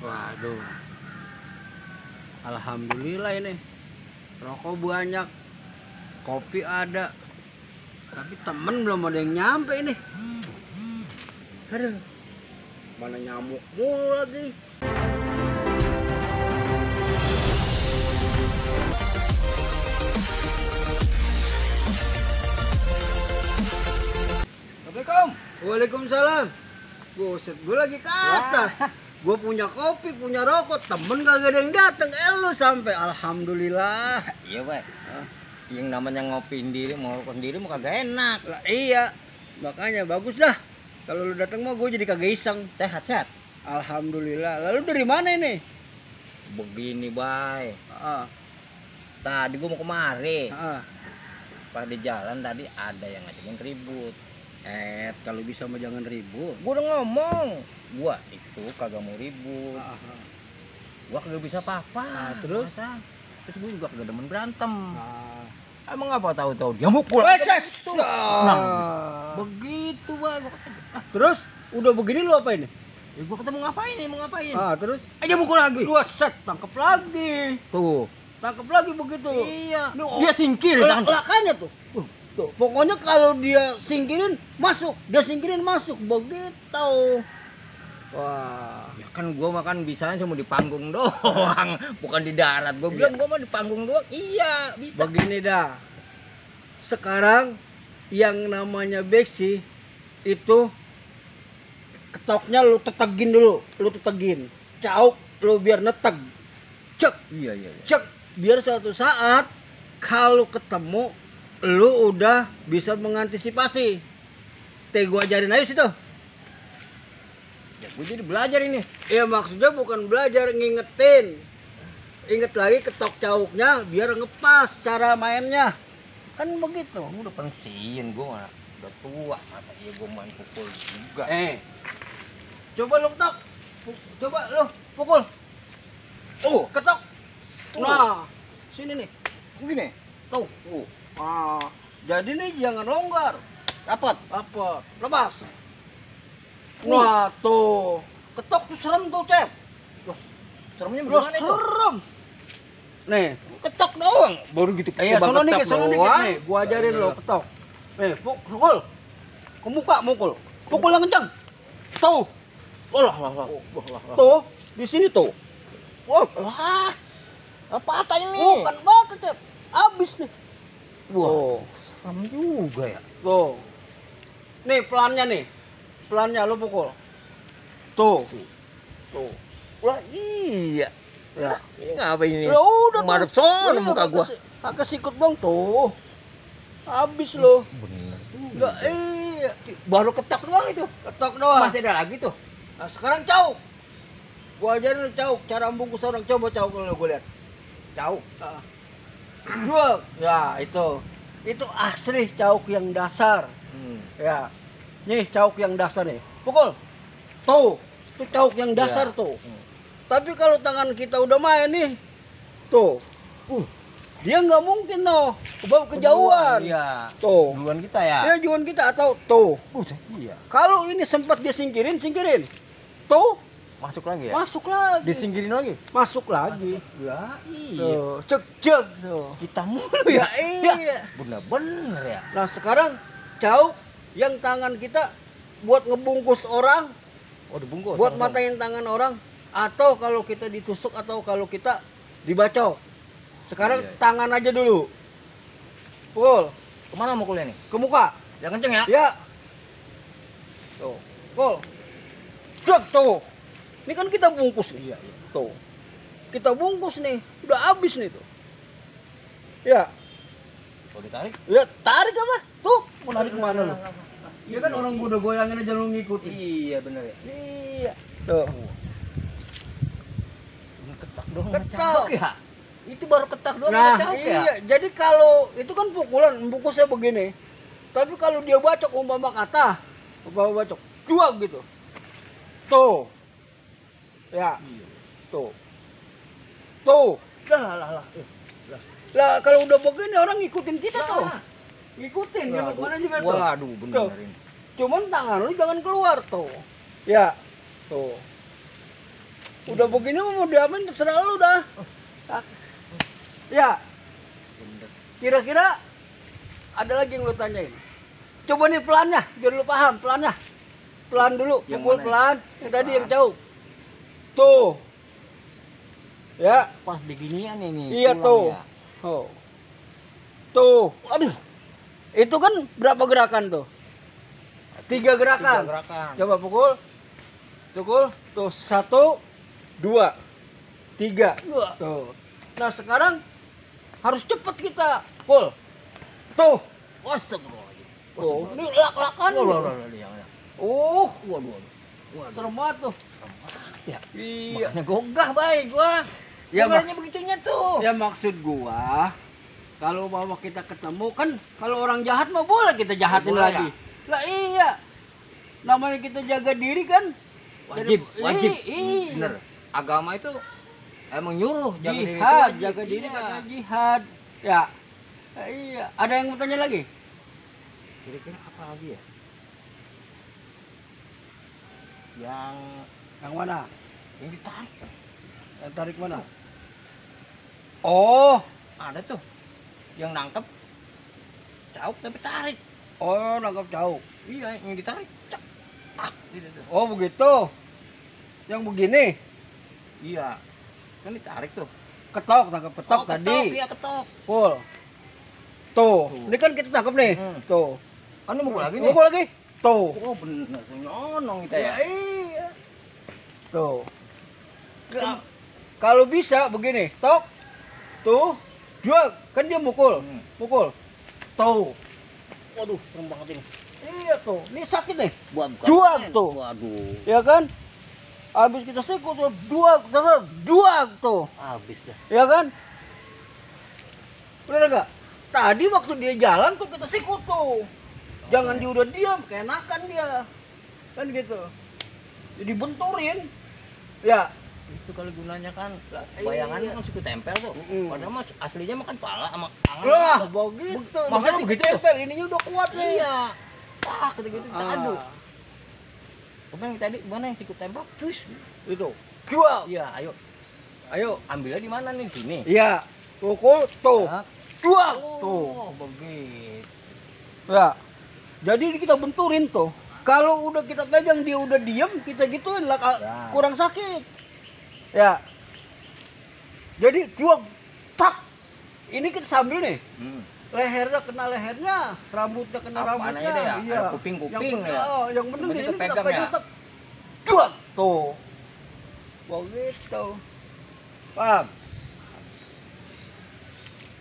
Waduh. Alhamdulillah ini. Rokok banyak. Kopi ada. Tapi temen belum ada yang nyampe ini. Aduh. Mana nyamuk mulu lagi. Assalamualaikum. Waalaikumsalam. Buset, gue lagi ke atas. Gue punya kopi, punya rokok, temen kagak ada yang dateng. Lu sampai alhamdulillah. Iya, Pak. Yang namanya ngopiin diri, mau rokok sendiri mau kagak enak. Lah, iya. Makanya bagus dah. Kalau lu datang mah gue jadi kagak iseng. Sehat-sehat. Alhamdulillah. Lalu dari mana ini? Begini, Bay. Ah, Tadi gua mau kemari. ah. Pas di jalan tadi ada yang ngajakin ribut. Kalau bisa mah jangan ribut. Gua udah ngomong, gua itu kagak mau ribut. Ah, ah. Gua kagak bisa apa-apa. Terus? Masa? Terus gua juga kagak demen berantem. Ah. Emang apa tahu-tahu dia mukul. Weses! Nah, begitu, Bang. Terus udah begini lu apa ini? Ya gua ketemu ngapain nih, mau ngapain? Terus Dia mukul lagi. lu set tangkep lagi. Tuh. Tangkep lagi begitu. Iya. Lu- Dia singkir kan. Lakanya tuh. Tuh, pokoknya kalau dia singkirin masuk, dia singkirin masuk begitu. Wah, Ya kan gua makan bisanya cuma di panggung doang, bukan di darat. Gua bilang gua mah di panggung doang. Iya, bisa. begini dah. Sekarang yang namanya beksi itu ketoknya lu tetegin dulu, lu tetegin. Cauk lu biar neteg. Cek, Iya. cek biar suatu saat kalau ketemu lu udah bisa mengantisipasi. Gua ajarin aja situ. Ya gua jadi belajar ini. Ya maksudnya bukan belajar, ngingetin. Inget lagi ketok cauknya biar ngepas cara mainnya. Kan begitu. Gua udah pensiun, gua mah udah tua. Masa iya gua main pukul juga. Coba lu ketok. Coba lu pukul. Tuh, Ketok. Tuh. Nah, sini nih. begini. Tuh. Jadi nih jangan longgar. Dapat. Apa? Lepas. Wah, tuh. Ketok tuh serem tuh, Cep. Seremnya Loh, bagaimana itu? serem. Nih, Ketok doang. Baru gitu. iya, coba sono dikit, ketok sono dikit doang. nih. Gua ajarin lo ketok. Nih, pukul. Ke muka mukul. Pukul yang kencang. Tuh. Lah. Tuh, di sini tuh. Wah. Apa ata ini? Bukan batu, Cep. Abis nih. Wah, serem juga ya. Tuh. Nih pelannya nih. Pelannya lu pukul. Tuh. Tuh. Lah iya. Ya. Ngapa ini? Ya udah Madep tuh. sono Iya, muka gua. Pakai sikut bang tuh. Habis lo. Bener. Enggak, iya. Baru ketok doang itu. Ketok doang. Masih ada lagi tuh. Nah, sekarang cauk. Gua ajarin lu cauk, cara membungkus orang. Coba cauk dulu gua lihat. Cauk. Dua. Ya, itu. Itu asli cauk yang dasar. Ya. Nih cauk yang dasar nih. Pukul. Tuh. Itu cauk yang dasar Ya. tuh. Tapi kalau tangan kita udah main nih. Tuh. Dia nggak mungkin noh. Bawa kejauhan. Iya. Tuh. Duluan kita ya. Dia jualan kita atau tuh. Iya. Kalau ini sempat dia singkirin. Tuh. Masuk lagi ya? Masuk lagi. Disingkirin lagi? Masuk lagi. Ya iya. Tuh, cek tuh. Kita mulu Ya ya. iya. Bener-bener ya. Nah, sekarang cauk yang tangan kita buat ngebungkus orang, Oh dibungkus. buat matain tangan orang, atau kalau kita ditusuk atau kalau kita dibacok. Sekarang Iya. tangan aja dulu. Pukul Kemana mukulnya nih? ke muka. Yang kenceng ya? Ya. Tuh. Pukul. Cek tuh. Ini kan kita bungkus nih. Iya. Tuh. Kita bungkus nih. Udah habis nih tuh. Ya. Kalau ditarik? Ya, tarik apa? Tuh, mau narik kemana lu? Iya kan orang gua udah goyangin aja lu ngikutin. Iya bener ya. Iya. Tuh. Ini ketak doang Ketak. ngecawak ya? Itu baru ketak doang Nah, ngecawak ya? iya. Jadi kalau itu kan pukulan, bungkusnya begini. Tapi kalau dia bacok umpama kata, umpama bacok, jual gitu. Tuh. Ya, Iya. tuh. Tuh. Lah. Lah kalau udah begini orang ngikutin kita tuh. Ngikutin dia mau kemana juga tuh. Waduh, bener Tuh. ini. Cuman tangan lu jangan keluar tuh. Ya. Tuh. Udah begini mau diapain terserah lu dah. Ya, kira-kira ada lagi yang lu tanyain. Coba nih pelannya, biar lu paham pelannya. Pelan dulu, Yang pukul mana? pelan. Yang tadi yang jauh. Tuh. Ya, Pas diginian ini. iya tulang tuh. ya. Oh. Tuh, aduh. Itu kan berapa gerakan tuh? 3 gerakan. 3 gerakan. Coba pukul. Pukul. Tuh 1, 2, 3. Tuh. Nah, sekarang harus cepet kita. Pukul. Tuh. Astagfirullahaladzim. Tuh, ini lak-lakan. Oh, Waduh. serem banget tuh. Ya. Iya. Makanya gogah baik gua. Ya, Makanya begitunya tuh. Ya maksud gua, kalau bahwa kita ketemu kan, kalau orang jahat mah boleh kita jahatin Boleh, lagi. Lah iya. Namanya kita jaga diri kan. Wajib. Iya. Bener. Agama itu emang nyuruh jaga diri itu Jihad, wajib. jaga diri Iya. katanya jihad. Ya. Iya. Ada yang mau tanya lagi? Kira-kira apa lagi ya? Yang mana? Yang ditarik. Yang tarik mana? Oh, Ada tuh. Yang nangkep cauk tapi tarik. oh nangkap jauh. Iya, yang ditarik. Cak. Gitu tuh. Oh begitu. Yang begini, Iya. Kan ditarik tuh. ketok, tangkap ketok Oh, tadi. Iya, ketok. Pul. Tuh, Tuh. ini kan kita tangkap nih. Hmm. Tuh. Kan ini mukul lagi nih. Mukul lagi. Tuh. Oh, bener tuh nyonong kita ya. Iya. Tuh. Kalau bisa begini, tok. Tuh. Jual, kan dia mukul. Hmm. Mukul. Tuh. Waduh, serem banget ini. Iya tuh. Ini sakit nih. Buat Jual tuh. Waduh. Ya kan? Habis kita sikut tuh, dua tuh. Habis dah. Ya kan? Bener enggak? Tadi waktu dia jalan tuh kita sikut tuh. Jangan dia udah diam, keenakan dia. Kan gitu. Jadi benturin. Ya. Itu kalau gunanya kan Iya. bayangannya kan suku tempel tuh. Mm. Padahal mas aslinya makan pala sama tangan. Lah, begitu. Makanya Makanya begitu. tempel, ininya udah kuat nih. Iya. Ah, gitu-gitu kita Ah, adu. Apa yang tadi mana yang sikut tempel? Push. itu. Jual. Iya, ayo. Ayo. Ambilnya di mana nih? Sini. Iya. Pukul tuh. Ya. Jual. Tuh. Oh, begitu. Ya. Jadi kita benturin tuh. Kalau udah kita pegang dia udah diem, kita gituin lah Ya. kurang sakit. Ya. Jadi jual tak. Ini kita sambil nih. Lehernya kena lehernya, rambutnya kena Apaan rambutnya. aja deh ya? Iya. Ada kuping-kuping yang ya? Oh, yang penting Yang penting ini kita kepegang ya? tak. Jual. Tuh. Begitu. Paham?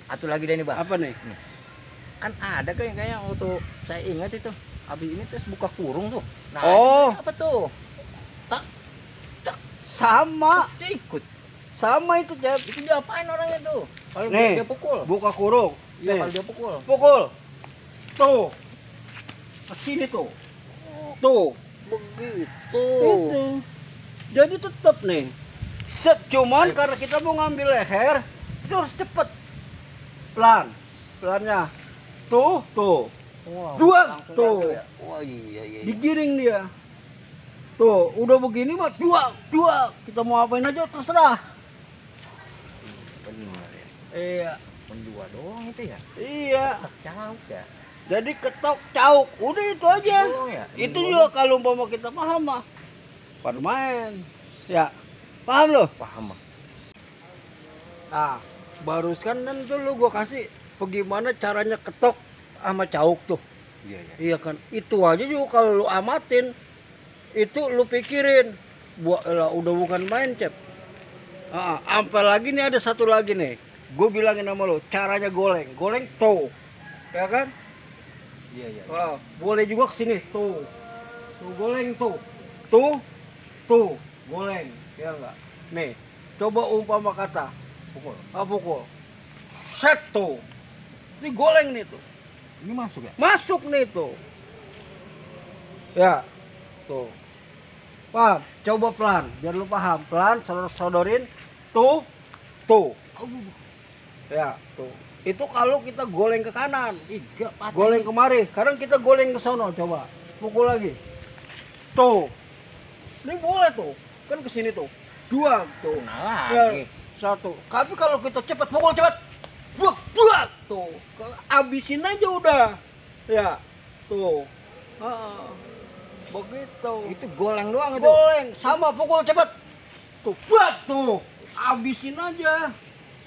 Satu lagi deh nih, Bang. Apa nih? Kan ada kan yang kayak waktu saya ingat itu. Habis ini terus buka kurung tuh. Nah, Oh. itu apa tuh? Tak Sama. ikut. Sama itu, Cep. Itu diapain orangnya tuh? Kalau Nih. dia pukul. Buka kurung. Iya, Nih. kalau dia pukul. Pukul. Tuh. Ke sini tuh. Tuh. Begitu. Itu. Jadi tetap nih. Set, cuman Ayo. karena kita mau ngambil leher, itu harus cepet. Pelan. Pelannya. Tuh, tuh. Wah, Dua, langsung tuh. jatuh ya. Wah, iya. Digiring dia. Tuh, udah begini mah dua. Kita mau apain aja terserah. Benar ya. Iya. Mendua doang itu ya. Iya. Tak cauk ya. Jadi ketok cauk, udah itu aja. Doang ya. Itu Mendua juga kalau umpama kita paham mah. Permain. Ya. Paham lo? paham. Nah, baru sekarang tuh lu gua kasih bagaimana caranya ketok sama cauk tuh. Iya. Iya kan? Itu aja juga kalau lu amatin, itu lu pikirin. Udah bukan main, Cep. Sampai lagi nih ada satu lagi nih. Gue bilangin sama lu, caranya goleng. Goleng tuh. Ya kan? Iya. Boleh juga kesini tuh. Tuh goleng tuh. Tuh. Goleng. Ya enggak? Nih, coba umpama kata. Pukul. Pukul. Set tuh. Ini goleng nih tuh. Ini masuk ya? Masuk nih tuh. Ya. Tuh. Paham? Coba pelan, biar lu paham. Pelan, sodorin. Tuh. Ya, tuh. Itu kalau kita goleng ke kanan. 3, 4. Goleng kemari. Sekarang kita goleng ke sono, coba. Pukul lagi. Tuh. Ini boleh tuh. Kan ke sini tuh. dua tuh. Nah Ya, lagi. satu. Tapi kalau kita cepat, pukul cepat. Dua tuh. Abisin aja udah. Ya, tuh. Begitu. Itu goleng doang itu. Goleng sama pukul cepat. Tuh, buat tuh. Abisin aja.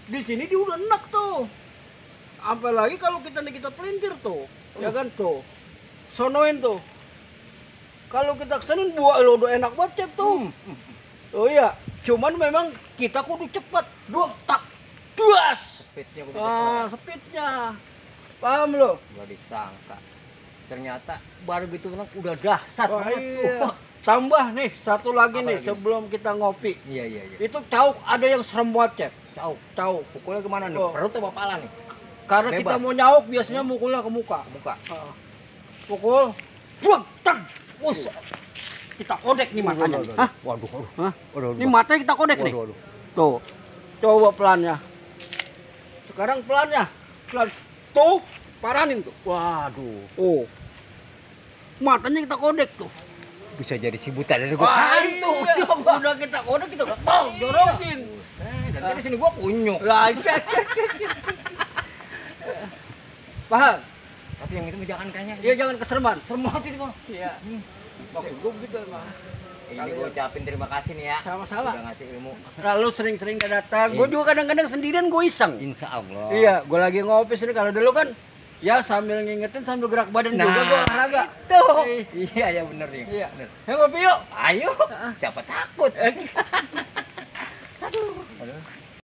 Di sini dia udah enak tuh. Apalagi kalau kita pelintir tuh. Ya kan tuh. Sonoin tuh. Kalau kita kesenin buah lo udah enak banget Cep tuh. Oh iya, cuman memang kita kudu cepat. Dua tak. Duas. Speednya udah Speednya. Paham lo? gak disangka. Ternyata baru gitu kan udah dahsyat Wah, banget iya. tuh. Tambah nih satu lagi Apa nih lagi? sebelum kita ngopi. Iya. Itu cauk ada yang serem banget Cep. Cauk. Cauk. Pukulnya kemana nih? Oh. Perut apa pala nih? Karena Bebas. kita mau nyauk biasanya mukulnya ke muka. Muka. Pukul. Buat tak. Us. Kita kodek nih matanya. nih. Hah? Waduh. Hah? Waduh. Ini matanya kita kodek nih. Waduh. Tuh. Coba pelannya. Sekarang pelannya. Pelan. Tuh. Paranin tuh. Waduh. Oh. Matanya kita kodek tuh. Bisa jadi sibutan dari gua. Wah, itu. iya. Udah kita kodek kita jorokin. Dan dari sini gua kunyuk. Lah, iya. Paham? Tapi yang itu jangan kayaknya. Dia jangan keserman. serem banget itu gua. Iya. Maksud gue gitu emang. Ini gua ucapin terima kasih nih ya. Sama-sama. Udah ngasih ilmu. Lalu sering-sering gak datang. Gue juga kadang-kadang sendirian gue iseng. Insya Allah. Iya, gue lagi ngopi sini. Kalau dulu kan ya sambil ngingetin sambil gerak badan juga gue olahraga. Itu. Eh, Iya ya bener nih. Iya. Bener. Ayo ngopi yuk. Ayo. Siapa takut? Eh, Aduh.